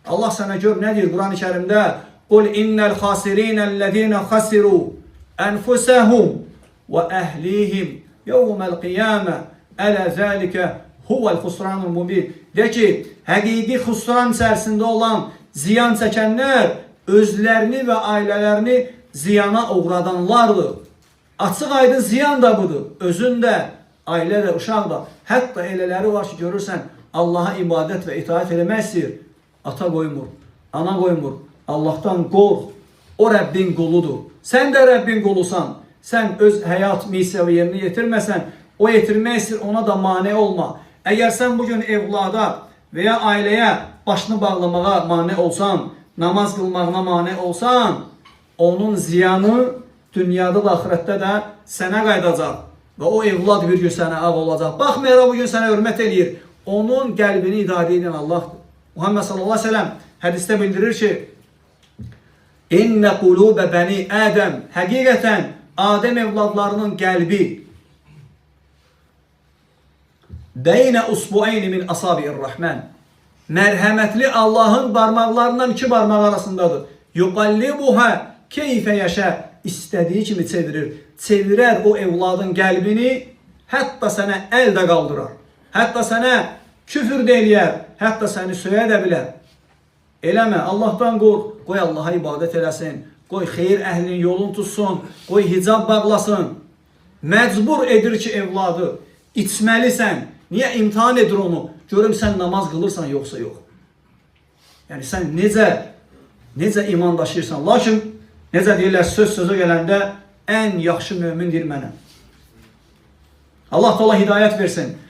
Allah sənə gör nə deyir Quran-ı Kərimdə? Qul innel khasirinəl-ləzīnə khasiru ənfusəhum və əhlihim yevməl qiyamə ələ zəlikə huvel xusranul mubin. De ki, həqiqi xusran içərisində olan ziyan çəkənlər özlərini və ailələrini ziyana uğradanlardır. Açıq aydın ziyan da budur. Özün də, ailə də, uşaq da. Hətta elələri var ki, görürsən Allaha ibadət və itaat eləmək istəyir. Ata qoymur, ana qoymur. Allahdan qorx. O Rəbbin quludur. Sən də Rəbbin qulusan. Sən öz həyat missiyanı yerinə yetirməsən, o yetirmək istəyir, ona da mane olma. Əgər sən bugün evlada və ya ailəyə başını bağlamağa mane olsan, namaz qılmağına mane olsan, onun ziyanı dünyada da axirətdə də sənə qayıdacaq. Və o evlad bir gün sənə ağ olacaq. Baxmayaraq bu gün sənə hörmət eləyir. Onun qəlbini idarə edən Allahdır. Muhammed sallallahu əleyhi və səlləm hədisdə bildirir ki, İnne qulubə bəni Ədəm, həqiqətən Adəm evladlarının qəlbi beynə usbueyni min asabi'ir Rahman. Mərhəmətli Allahın barmaqlarından iki barmaq arasındadır. Yuqallibuha keyfə yəşə, istədiyi kimi çevirir. Çevirər o evladın qəlbini, hətta sənə əl də qaldırar. Hətta sənə küfür də eləyər, hətta səni söyə də bilər. Eləmə, Allahdan qorx, qoy Allaha ibadət eləsin, qoy xeyir əhlinin yolunu tutsun, qoy hicab bağlasın. Məcbur edir ki, evladı içməlisən. Niyə imtahan edir onu? Görüm sən namaz qılırsan yoxsa yox. Yəni sən necə iman daşıyırsan? Lakin necə deyirlər, söz sözə gələndə ən yaxşı mömin deyir mənə. Allah Teala hidayət versin.